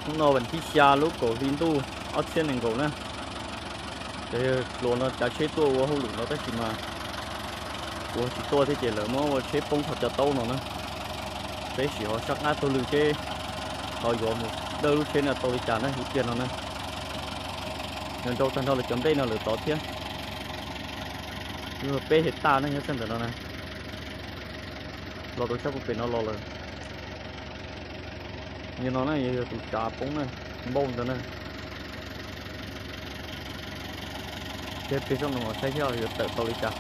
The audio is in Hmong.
Hnub no vas thib xya lub kaum hli ntuj ob txhiab nees nkaum na. Cov hluas no cav tsheb tuaj ua hauj lwm no tab sis mas kuv tsis tuaj thiab ces lawv muab ua tsheb poob qhov cov taub no na. Peb sim ho sab qab taug lw seb ho yuav mus dawj lub tsheb no tau li cas na ib pliag no na. Nrog nrau tag nrho lawv cov nplej no lawm tod thiab. Peb hais taj na nyob sab ntawm no na. Los rau sab puag pem no los lawm. Yog no na yog yog tus tsav poob na, npauj ntawd na. Thiab peb sab no saib thiab yuav tawm tau li cas.